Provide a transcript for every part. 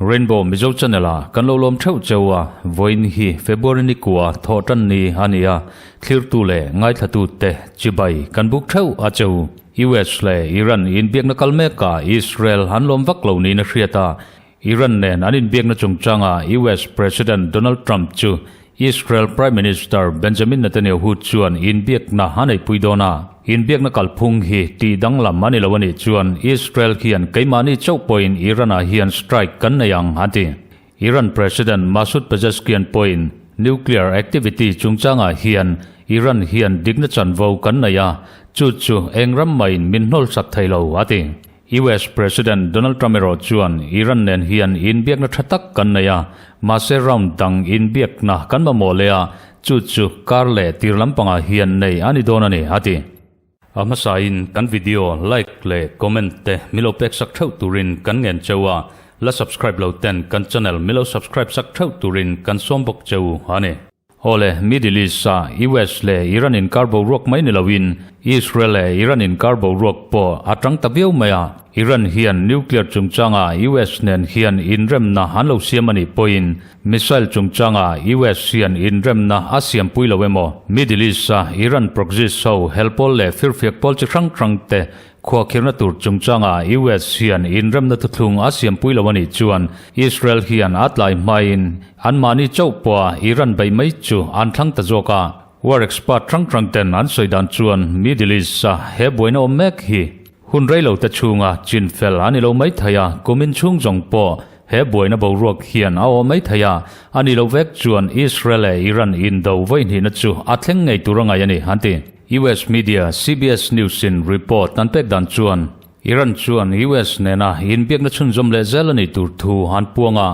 Rainbow Mizo Channel a kan lo lawm theuh cheu a, vawiin hi February ni kua thawh tan ni a ni a, thlirtu leh ngaithlatu te chibai kan buk theuh a cheu. US leh Iran inbiakna kal mek a Israel an lawm vak lo niin a hriat a, Iran nen an inbiakna chungchanga US President Donald Trump chu Israel Prime Minister Benjamin Netanyahu chuan inbiakna a neihpui dawn a. Inbiakna kalphung hi tih danglam a ni lo a nih chuan Israel hian keimahni chauh pawhin Iran-ah hian strike kan nei ang, a ti. Iran President Masoud Pezeshkian pawhin nuclear activity chungchangah hian Iran hian dikna chanvo kan nei a, chu chu eng ram mahin min hnawlsak thei lo, a ti. US President Donald Trump erawh chuan Iran nen hian inbiakna tha tak kan nei a, mahse round dang inbiakna kan mamawh leh a, chu chu kar leh tir lampangah hian nei a ni dawn a ni, a ti. A hmasain kan video like leh comment te milo pek sak theuh turin kan ngen cheu a, la subscribe lo ten kan channel milo subscribe sak theuh turin kan sawm bawk cheu a ni. Awle, Middle East-a US leh Iran inkar boruak mai ni loin Israel leh Iran inkar boruak pawh a tang ta viau mai a. Iran hian nuclear chungchanga US nen hian inremna an lo siam a nih pawhin missile chungchanga US hian inremna a siampui lo emaw? Middle East-a Iran proxies ho helpawl leh firfiak pawl chi hrang hrang te Khuakhirna tur chungchanga US hian inremna thuthlung a siampui lo a nih chuan Israel hian a tlai hmain anmahni chauh pawha Iran beih mai chu an thlang ta zawk a. War expert hrang hrang ten an sawi dan chuan Middle East-a he buaina awm mek hi hun rei lo te chhunga chin fel a ni lo mai thei a, kumin chhung zawng pawh he buaina boruak hian a awm mai thei a, a ni lo vek chuan Israel leh Iran indo vawihnihna chu a thleng ngei tur a ngaih a ni, an ti. US media CBS News in report an pek dan chuan Iran chuan US nena inbiakna chhunzawm leh zel a nih tur thu an puang a,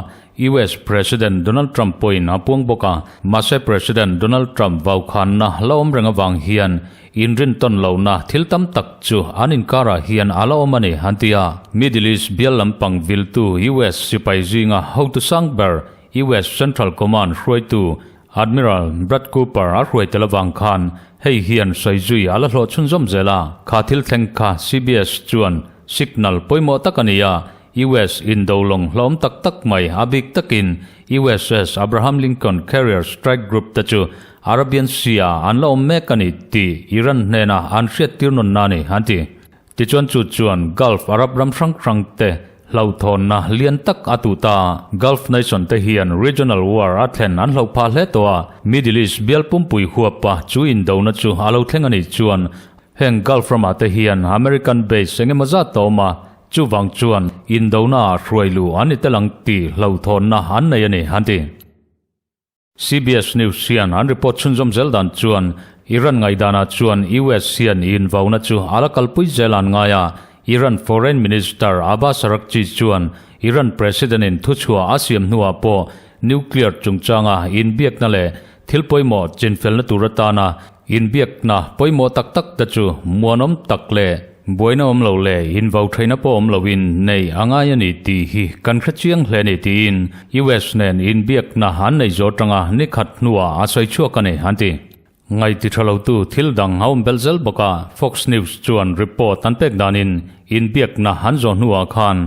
US President Donald Trump pawhin a puang bawk a. Mahse President Donald Trump vaukhanna la awm reng avang hian inrintawn lohna thil tam tak chu an inkarah hian a la awm a ni, an ti a. Middle East bial lampang viltu US sipai zinga hotu sang ber US Central Command hruaitu Admiral Brad Cooper a hruai tel avang khan hei hian sawi zui a la hlawh chhunzawm zel a. Kha thil thleng kha CBS chuan signal pawimawh tak a ni a, US indo lawng hlawm tak tak mai a bik takin USS Abraham Lincoln Carrier Strike Group te chu Arabian Sea ah an la awm mek a ni tih Iran hnena an hriattir nunna a ni, an ti. Tichuan chu chuan Gulf Arab ram hrang hrang te hlauhthawnna lian tak a tu ta. Gulf nation te hian regional war a thlen an hlauh phah hle tawh a, Middle East bial pumpui huapa chu indona chu a lo thleng a nih chuan heng Gulf ramah te hian American base eng emaw zat a awm a, chuvang chuan indona ah hruai luh an ni tel ang tih hlauhthawnna an nei a ni, an ti. CBS News hian an report chhunzawm zel dan chuan Iran ngaihdanah chuan US hian invauna chu a la kalpui zel an ngai a, Iran Foreign Minister Abbas Araghchi chuan Iran President-in thuchhuah a siam hnuah pawh nuclear chungchanga inbiakna leh thil pawimawh chinfelna tur atana Inbiakna pawimawh tak tak te chu muanawm tak leh buaina awm lo leh invo theihna pawh awm loin nei a ngai a ni tih hi kan hre chiang hle a ni tiin US nen inbiakna an nei zawh atanga ni khat hnuah a sawi chhuak a ni, an ti. Ngaih ti tha lotu thil dang a awm belh zel bawk a, Fox News chuan report an pek danin inbiakna an zawh hnuah khan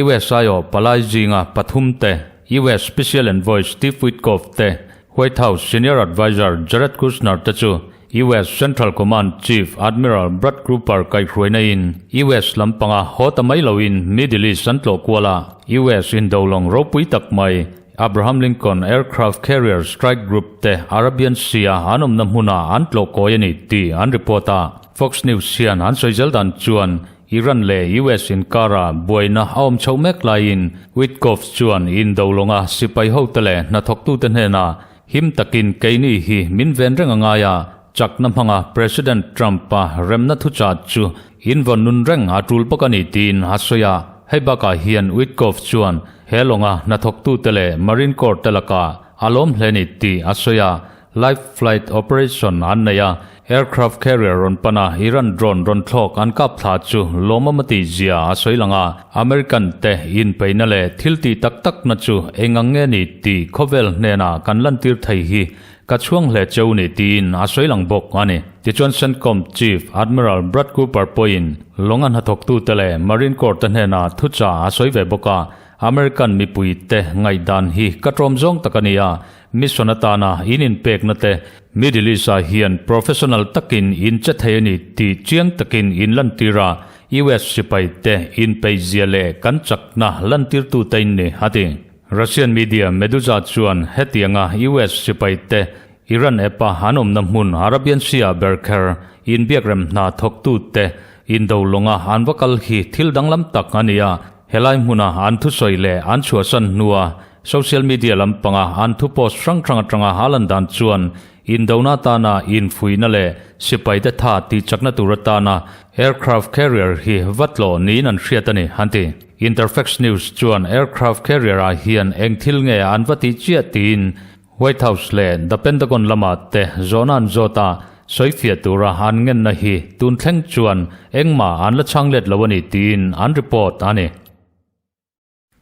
US aiawh palai zinga pathum te, US Special Envoy Steve Witkoff te, White House Senior Adviser Jared Kushner te chu US Central Command Chief Admiral Brad Cooper kaihhruaina in US lampanga haw ta mai loin Middle East an tlawh kual a, US indolawng ropui tak mai Abraham Lincoln Aircraft Carrier Strike Group te Arabian Sea-a an awmna hmunah an tlawh kawi a ni tih an report a. Fox News hian an sawi zel dan chuan Iran leh US inkara buaina a awm chhoh mek laiin Witkoff chuan indo lawnga sipai hote leh hnathawktute hnenah him takin keini hi min ven reng a ngai a, chakna hmanga President Trump-a remna thuchah chu invawn nun reng a tul bawk a ni tiin a sawi a. Hei bakah hian Witkoff chuan he lawnga hnathawktute leh Marine Corps te lakah a lawm hle ni tih a sawi a. Live flight operation an nei a, aircraft carrier rawn pan a Iran drone rawn thlawk an kap thla chu lawmawm a tih zia a sawi lang a, American te inpeihna leh thil tih tak takna chu eng ang nge ni tih khawvel hnenah kan lantir thei hi ka chhuang hle cheu ni tiin a sawi lang bawk a ni. Tichuan CENTCOM Chief Admiral Brad Cooper pawhin lawng a hnathawktute leh Marine Corps te hnenah thuchah a sawi ve bawk a, American mipuite ngaihdan hi ka tlawm zawng tak a ni a, Mission atana in inpekna te Middle East-ah hian professional takin in che thei a ni tih chiang takin in lantir a, US sipai te inpeihzia leh kan chakna lantirtute in ni, a ti. Russian media Meduza chuan hetianga US sipai te Iran app-a an awmna hmun Arabian Sea-ah ber kher inbiakrem hna thawktute indo lawnga an va kal hi thil danglam tak a ni a, Helai hmuna an thusawi leh an chhuahsan hnua social media lampanga an thu post hrang hrang atanga a lan dan chuan indona atana infuihna leh sipaite tha tihchakna tur atana aircraft carrier hi va tlawh niin an hriat a ni, an ti. Interfax News chuan aircraft carrier ah hian eng thil nge an va tih chiah tiin White House leh The Pentagon lamah te zawhna an zawt a, sawifiah tura an ngenna hi tun thleng chuan engmah an la chhang let lo a ni tiin an report a ni.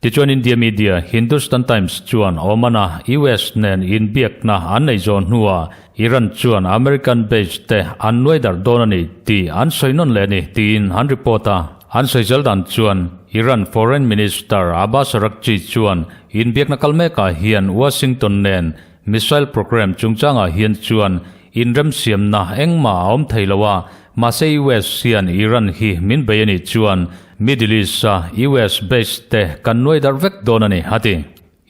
Tichuan India media Hindustan Times chuan Oman-a US nen inbiakna an nei zawh hnuah Iran chuan American base te an nuai darh dawn a ni tih an sawi nawn leh a ni tiin an report a. An sawi zel dan chuan Iran Foreign Minister Abbas Araghchi chuan Inbiakna kal mekah hian Washington nen missile program chungchangah hian chuan inremsiamna engmah a awm thei lo a, mahse US hian Iran hi min bei a nih chuan Middle East-a US base te kan nuai darh vek dawn a ni, a ti.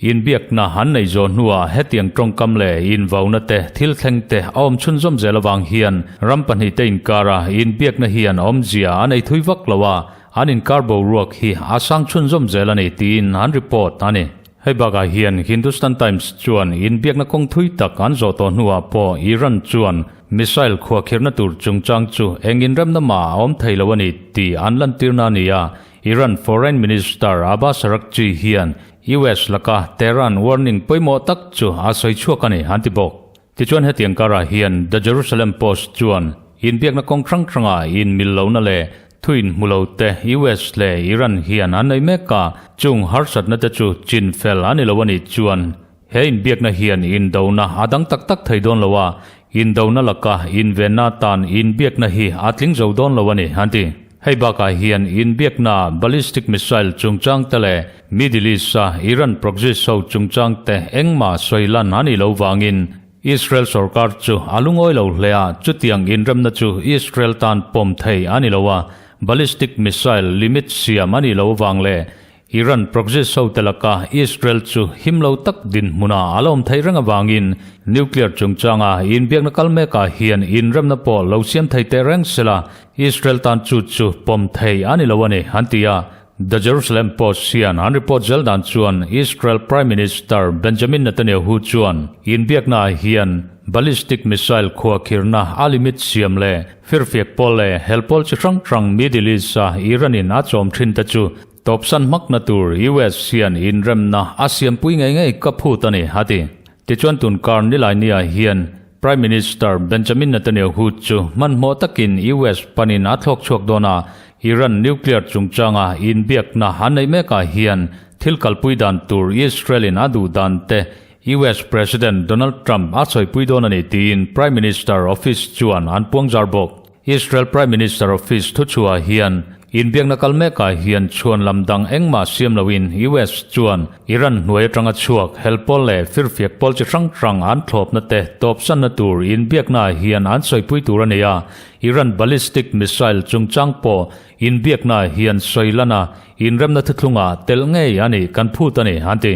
Inbiakna an nei zawh hnuah hetiang tawngkam leh invauna te thil thleng te a awm chhunzawm zel avang hian ram pahnihte inkara inbiakna hian awmzia a nei thui vak lo a, An inkar boruak hi a sang chhunzawm zel a ni tiin an report a ni. Hei bakah hian Hindustan Times chuan inbiakna kawng thui tak an zawh tawh hnuah pawh Iran chuan missile khuahkhirhna tur chungchang chu eng inremna mah a awm thei lo a ni tih an lantirna a ni a. Iran Foreign Minister Abbas Araghchi hian US laka Tehran warning pawimawh tak chu a sawi chhuak a ni an ti bawk. Tichuan hetiang karah hian The Jerusalem Post chuan inbiakna kawng hrang hranga inmil lohna leh thu inhmu lo te US leh Iran hian an nei mek a, chung harsatna te chu chin fel a ni lo a nih chuan he inbiakna hian indona a dang tak tak thei dawn lo a, indona laka invenna atan inbiakna hi a tling zo dawn lo a ni, an ti. Hei bakah hian inbiakna ballistic missile chungchang te leh Middle East-a Iran proxies ho chungchang te engmah sawi lan a nih loh vangin Israel sorkar chu a lungawi lo hle a, chutiang inremna chu Israel tan pawm thei a ni lo a, ballistic missile limit siam a nih loh vang leh Iran proxies ho te laka Israel chu him lo tak dinhmunah a la awm theih reng avangin nuclear chungchanga inbiakna kal mekah hian inremna pawh lo siam thei teh reng sela Israel tan chu chu pawm thei a ni lo a ni, an ti a. The Jerusalem Post hian an report zel dan chuan Israel Prime Minister Benjamin Netanyahu chuan inbiaknaah hian ballistic missile khuahkhirhna a limit siam leh firfiak pawl leh helpawl chi hrang hrang Middle East-a Iran-in a chawm thin te chu Tawpsan hmakna tur US hian inremna a siampui ngei ngei ka phut a ni, a ti. Tichuan tunkar Nilainiah hian Prime Minister Benjamin Netanyahu chu hmanhmawh takin US panin a thlawk chhuak dawn a, Iran nuclear chungchanga inbiakna an neih mekah hian thil kalpui dan tur Israel-in a duh dan te US President Donald Trump a sawipui dawn a ni tiin Prime Minister office chuan an puangzar bawk. Israel Prime Minister office thuchhuah hian inbiakna kal mekah hian chhuan lam dang engmah siam loin US chuan Iran hnuai atanga chhuak helpawl leh firfiak pawl chi hrang hrang an thlawpna te tawpsanna tur inbiaknaah hian an sawipui tur a ni a, Iran ballistic missile chungchang pawh inbiaknaah hian sawi lan a, inremna thuthlungah telh ngei a nih kan phut a ni, an ti.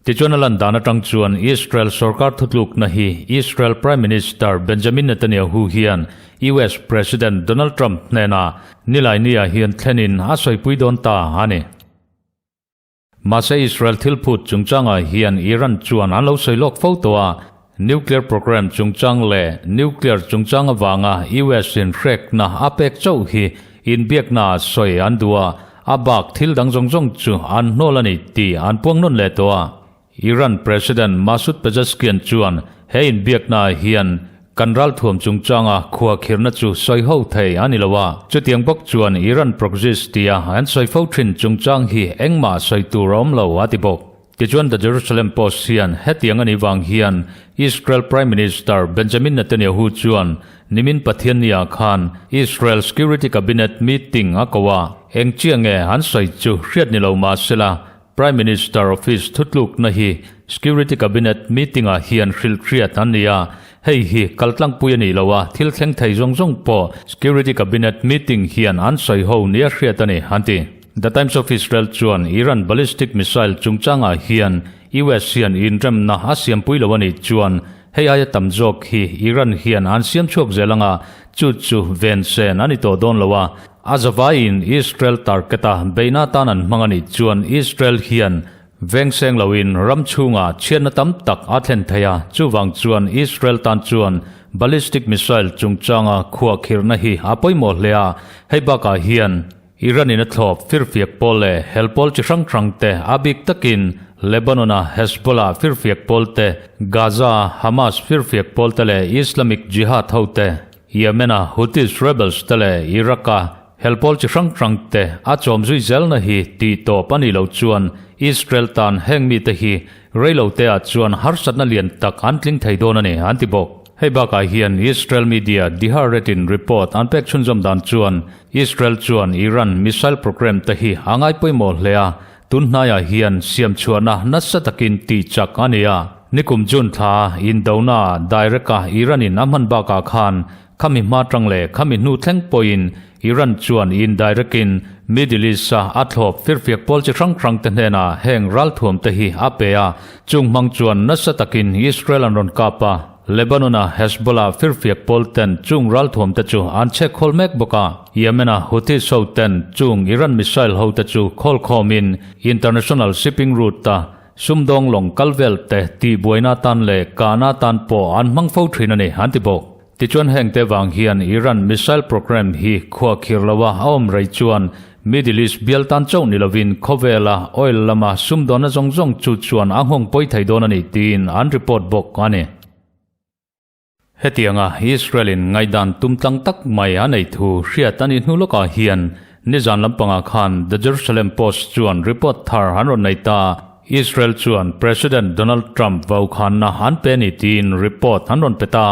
Tichuan a lan dan atang chuan Israel sorkar thutlukna hi Israel Prime Minister Benjamin Netanyahu hian US President Donald Trump hnenah Nilainiah hian thlenin a sawipui dawn ta a ni. Mahse Israel thilphut chungchangah hian Iran chuan an lo sawi lawk fo tawh a, nuclear program chungchang leh nuclear chungchang avanga US in hrekna a pek chauh hi Inbiakna sawi an duh a, a bak thil dang zawng zawng chu an hnawl a ni tih an puang nawn leh tawh a. Iran President Masoud Pezeshkian chuan he inbiaknaah hian kan ralthuam chungchanga khuakhirna chu sawi ho thei a ni lo a. Chutiang bawk chuan Iran proxies tia an sawi fo thin chungchang hi engmah sawi tur a awm lo a ti bawk. Tichuan The Jerusalem Post hian hetiang a nih vang hian Israel Prime Minister Benjamin Netanyahu chuan nimin Pathianni-ah khan Israel Security Cabinet meeting a ko a, eng chiah nge an sawi chu hriat ni lo mah sela Prime Minister Office thutlukna hi Security Cabinet meeting-ah hian hrilh hriat an ni a, hei hi kaltlangpui a nih lo a, thil thleng thei zawng zawng pawh Security Cabinet meeting hian an sawi ho nia hriat a ni, an ti. The Times of Israel chuan Iran ballistic missile chungchangah hian US hian inremna a siampui lo a nih chuan hei aia tam zawk hi Iran hian an siam chhuak zel anga chu chu ven sen a ni tawh dawn lo a, a zavaiin Israel target-a beihna atan an hmang a nih chuan Israel hian veng seng loin ram chhungah chhiatna tam tak a thlen thei a, chuvang chuan Israel tan chuan ballistic missile chungchanga khuahkhirhna hi a pawimawh hle a, hei bakah hian Iran in a thlawp firfiak pawl leh hel pawl chi hrang hrang te a bik takin Lebanon a Hezbollah firfiak pawl te, Gaza a Hamas firfiak pawl te leh Islamic Jihad ho te, Yemen a Houthis rebels te leh Iraq a hel pawl chi hrang hrang te a chawm zui zelna hi tih tawp a nih loh chuan Israel tan heng mite hi reilo te ah chuan harsatna lian tak an tling thei dawn a ni an ti bawk. Hei bakah hian Israel media Dihar in report an pek chhunzawm dan chuan Israel chuan Iran missile program te hi a ngai pawimawh hle a, tun hnaiah hian siam chhuahna nasa takin tih chak a ni a. Nikum June thla indona direct a Iran in a hman bakah khan khami hma tang leh khami hnu thleng pawhin Iran chuan indirect in Middle East a a thlawp firfiak pawl chi hrang hrang te hnenah heng ralthuam te hi a pe a, chung hmang chuan nasa takin Israel an rawn kap a. Lebanon-a Hezbollah firfiak pawl ten chung ralthuam te chu an chhek khawl mek bawk a, Yemen-a Houthis ho ten chung Iran missile ho te chu khawl khawmin international shipping route-a sumdawng lawng kal vel te tihbuaina atan leh kahna atan pawh an hmang fo thin a ni, an ti bawk. Tichuan heng te vang hian Iran missile program hi khuakhir loa a awm rei chuan Middle East bial tan chauh ni lovin khawvela oil lama sumdawnna zawng zawng chu chuan a nghawng pawi thei dawn a ni tiin an report bawk a ni. Hetianga Israel-in ngaihdan tum tlang tak mai a nei thu hriat a nih hnu lawkah hian nizan lampangah khan The Jerusalem Post chuan report thar an rawn nei ta. Israel chuan President Donald Trump vaukhanna an pe a ni tiin report an rawn pe ta.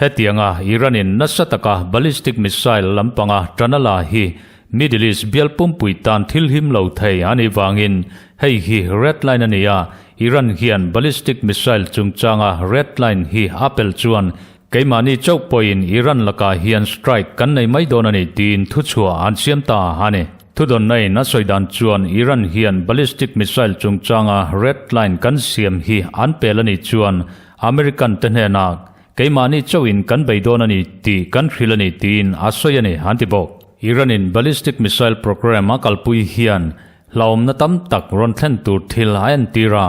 Hetianga Iran-in nasa taka ballistic missile lampanga tan a la hi Middle East bial pumpui tan thil him lo thei a nih vangin hei hi red line a ni a, Iran hian ballistic missile chungchanga red line hi a pel chuan keimahni chauh pawhin Iran lakah hian strike kan nei mai dawn a ni tiin thuchhuah an siam ta a ni. Thudawnna in a sawi dan chuan Iran hian ballistic missile chungchanga red line kan siam hi an pel a nih chuan American te hnenah keimahni chauhin kan bei dawn a ni tih kan hrilh a ni tiin a sawi a ni an ti bawk. Iran-in ballistic missile program a kalpui hian hlauhawmna tam tak rawn thlen tur thil a entir a,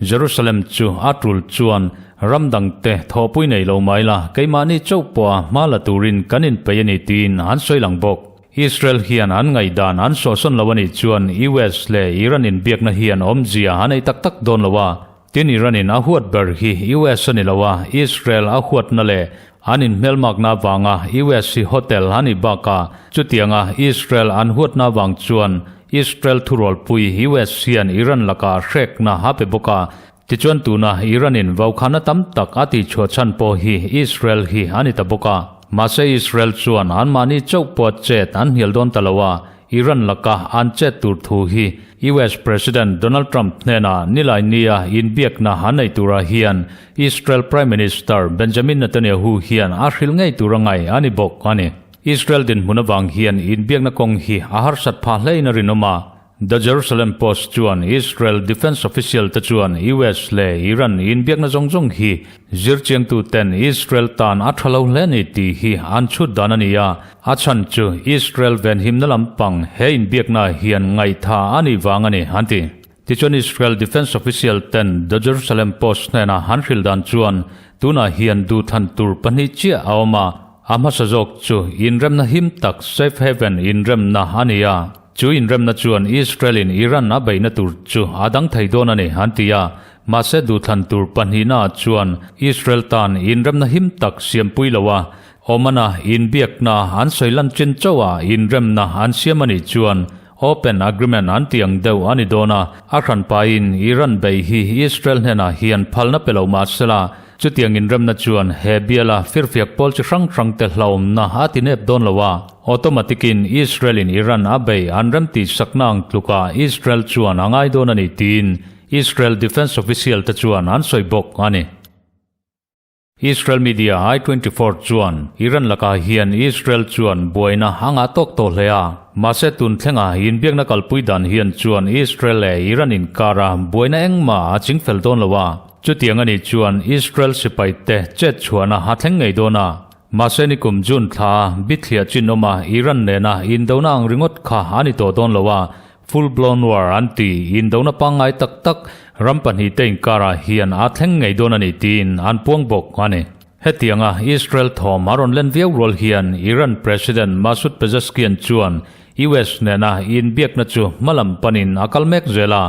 Jerusalem chu a tul chuan ram dangte thawhpui nei lo mai la, keimahni chauh pawha hma la turin kan inpeih a ni tiin an sawi lang bawk. Israel hian an ngaihdan an sawhsawn lo a nih chuan US leh Iran inbiakna hian awmzia a nei tak tak dawn lo a, Tin Iran-in a huat ber hi US a ni lo a, Israel a huatna leh an inhmelmakna avanga US hi hotel a nih bakah chutianga Israel an huatna avang chuan Israel thurualpui US hian Iran lakah hrekna a pe bawk a. Tichuan tuna Iran-in vaukhana tam tak a tihchhuah chhan pawh hi Israel hi a ni ta bawk a. Mahse Israel chuan anmahni chauh pawh chet an hnial dawn ta lo a, Iran laka an chet tur thu hi US President Donald Trump hnenah nilai nia inbiakna an nei turah hian Israel Prime Minister Benjamin Netanyahu hian a hrilh ngei tur a ngai a ni bawk a ni. Israel dinhmun avang hian inbiakna kawng hi a harsat phah hlein a rinawm a. The Jerusalem Post chuan Israel defence official te chuan US leh Iran inbiakna zawng zawng hi Zirchiangtu ten Israel tan a tha lo hle ni tih hi an chhut dan a ni a, a chhan chu Israel venhimna lampang he inbiakna hian ngaihtha a nih vang a ni, an ti. Tichuan Israel defence official ten The Jerusalem Post hnena an hrilh dan chuan tunah hian duhthlan tur pahnih chiah a awm a, a hmasa zawk chu inremna him tak safe haven inremna a ni a, chu inremna chuan Israel in Iran a beihna tur chu a dang thei dawn a ni, an ti a. Mahse duhthlan tur pahnihnaah chuan Israel tan inremna him tak siampui lo a, Oman-a inbiakna an sawi lan chin chauha inremna an siam a nih chuan Open Agreement an tih ang deuh a ni dawn a, a hranpain Iran beih hi Israel hnenah hian phalna pe lo mah sela, chutiang inremna chuan he biala firfiak pawl chi hrang hrangte hlauhawmna a ti nep dawn lo a, automatic-in Israel-in Iran a beih an remtih sakna ang tlukah Israel chuan a ngai dawn a ni tiin Israel Defence official te chuan an sawi bawk a ni. Israel media I 24 chuan Iran lakah hian Israel chuan buaina a ngah tawk tawh hle a, mahse tun thlenga inbiakna kalpui dan hian chuan Israel leh Iran inkara buaina engmah a chingfel dawn lo a, chutiang a nih chuan Israel sipaite chet chhuahna a thleng ngei dawn a. Mahse nikum June thla bithliah chin awma Iran nena indona ang ringawt kha a ni tawh dawn lo a, Full blown war an ti, indona pangngai tak tak ram pahnihte inkarah hian a thleng ngei dawn a ni tiin an puang bawk a ni. Hetianga Israel thawm a rawn len viau rual hian Iran President Masoud Pezeshkian chuan US nena inbiakna chu hmalam panin a kal mek zel a,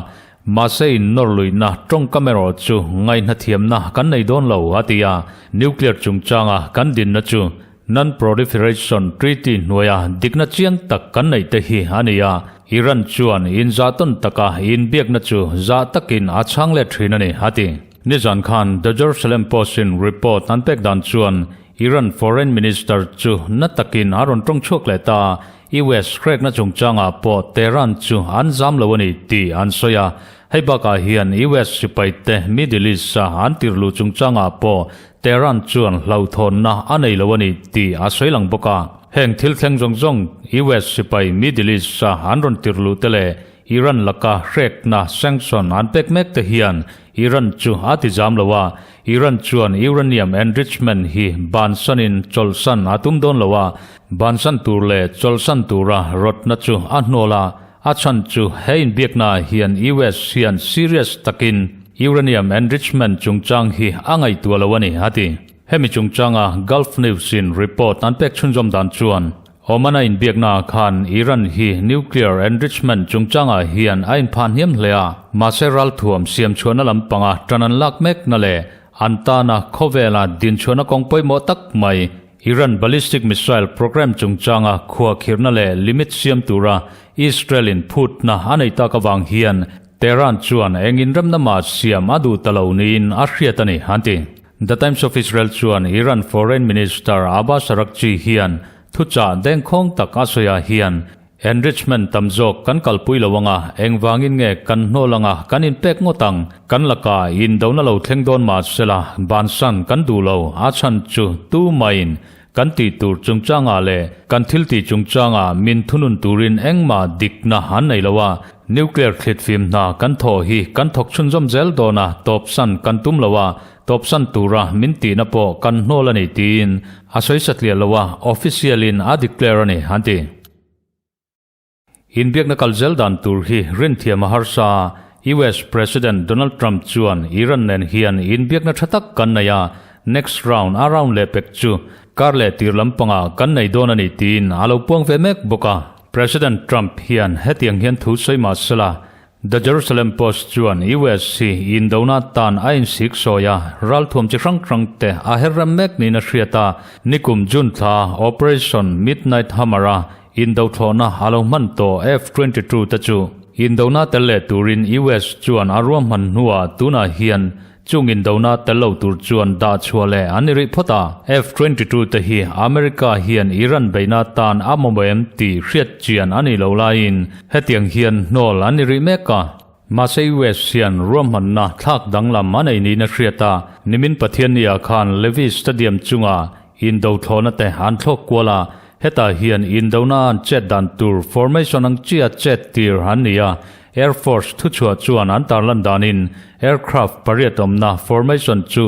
mahse innawr luihna tawngkam erawh chu ngaihnathiamna kan nei dawn lo a ti a, nuclear chungchanga kan dinna chu Non-Proliferation Treaty hnuaia dikna chiang tak kan neih te hi a ni a, Iran chuan inzahtawn taka inbiakna chu zah takin a chhang let thin a ni, a ti. Nizan khan The Jerusalem Post-in report an pek dan chuan Iran Foreign Minister chu na takin a rawn tawng chhuak leh ta a, US hrekna chungchangah pawh Tehran chu an zam lo a ni tih an sawi a, hei bakah hian US sipaite Middle East-a an tirhluh chungchangah pawh Tehran chuan hlauhthawnna a nei lo a ni tih a sawi lang bawk a. Heng thil thleng zawng zawng US sipai Middle East-a an rawn tirh luh te leh Iran laka hrekna sanction an pek mek te hian Iran chu a ti zam lo a, Iran chuan uranium enrichment hi bansanin chawlhsan a tum dawn lo a, bansan tur leh chawlhsan tura rawtna chu a hnawl a, A chhan chu he inbiaknaah hian US hian serious takin uranium enrichment chungchang hi a ngaihtuah lo a ni, a ti. Hemi chungchanga Gulf News-in report an pek chhunzawm dan chuan Oman-a inbiaknaah khan Iran hi nuclear enrichment chungchangah hian a inphah hniam hle a, mahse ralthuam siamchhuahna lampanga tan an lak mekna leh an tana khawvela dinchhuahna kawng pawimawh tak mai Iran ballistic missile program chungchanga khuahkhirhna leh limit siam tura Israel-in phutna a nei tak avang hian Tehran chuan eng inremna mah siam a duh ta lo niin a hriat a ni, an ti. The Times of Israel chuan Iran Foreign Minister Abbas Araghchi hian thuchah dengkhawng tak a sawiah hian Enrichment tam zawk kan kalpui lo anga, engvangin nge kan hnawl anga kan inpek ngawt ang? Kan lakah indona lo thleng dawn mah sela, bansan kan duh lo, a chhan chu tu maiin kan tih tur chungchangah leh kan thil tih chungchangah min thunun turin engmah dikna an nei lo a, nuclear thlitfim hna kan thawh hi kan thawk chhunzawm zel dawn a, tawpsan kan tum lo a, tawpsan tura min tihna pawh kan hnawl a ni tiin a sawi satliah lo a, official-in a declare a ni, an ti. Inbiakna kal zel dan tur hi rinthiam a harsa a, US President Donald Trump chuan Iran nen hian inbiakna tha tak kan nei a, next round a round leh pek chu kar leh tir lampangah kan nei dawn a ni tiin a lo puang ve mek bawk a. President Trump hian hetiang hian thu sawi mah sela, The Jerusalem Post chuan US hi indona tan a insik sawi a, ralthuam chi hrang hrang te a her rem mek niin a hriat a, nikum June thla Operation Midnight Hammer a indo thlawhna a lo hman tawh F-22 te chu indona tel leh turin US chuan a ruahman hnuah tunah hian Chung indona tel lo tur chuan dah chhuah leh an ni rih phawt a. F-22 te hi America hian Iran beihna tan a mamawh em tih hriat chian a nih loh laiin hetiang hian hnawl an ni rih mek a. Mahse US hian ruahmanna thlak danglam a nei niin a hriat a, nimin Pathianni-ah khan Levy Stadium chunga indo thlawhna te an thlawk kual a, hetah hian indona an chet dan tur formation ang chia chet tir an ni a, Air Force thuchhuah chuan an tarlan danin aircraft pariat awmna formation chu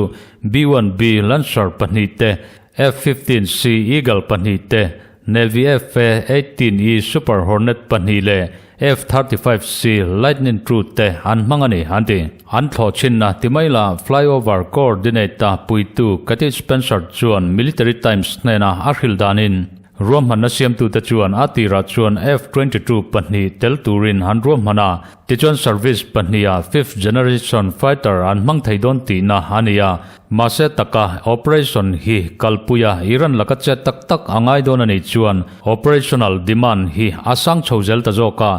B-1B Lancer pahnih te, F-15C Eagle pahnih te, Navy F-A-18E Super Hornet pahnih leh F-35C Lightning II te an hmang a ni, an ti. An thlawh chhinna Timaila flyover coordinate-a puitu Katie Spencer chuan Military Times hnena a hrilh danin. Ruahmanna siamtute chuan a tirah chuan F-22 pahnih tel turin an ruahman a, tichuan service pahniha fifth generation fighter an hmang thei dawn tihna a ni a. Mahse taka operation hi kalpuia Iran laka chet tak tak a ngai dawn a nih chuan operational demand hi a sang chho zel ta zawk a.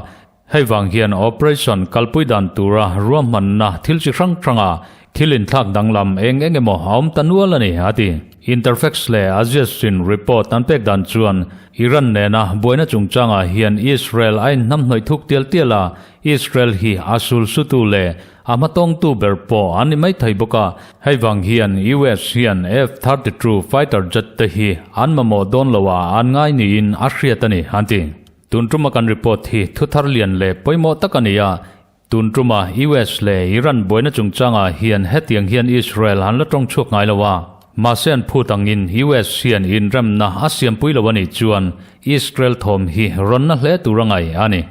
Hei vang hian operation kalpui dan tura ruahmanna thil chi hrang hranga thil inthlak danglam eng eng emaw a awm ta nual a ni, a ti. Interfax leh Axios in report an pek dan chuan Iran nena buaina chungchangah hian Israel a inhnamhnawih thuk tial tial a, Israel hi a sulsutu leh a hmatawngtu ber pawh an ni maithei bawk a. Hei vang hian US hian F-32 fighter jet te hi an mamawh dawn lo a an ngai niin a hriat a ni, an ti. Tun tuma kan report hi thu thar lian leh pawimawh tak a ni a, tun tuma US leh Iran buaina chungchangah hian hetiang hian Israel an la tawng chhuak ngai lo a, mahse an phut angin US hian inremna a siampui lo a nih chuan Israel thawm hi rawnna hle tur a ngaih a ni.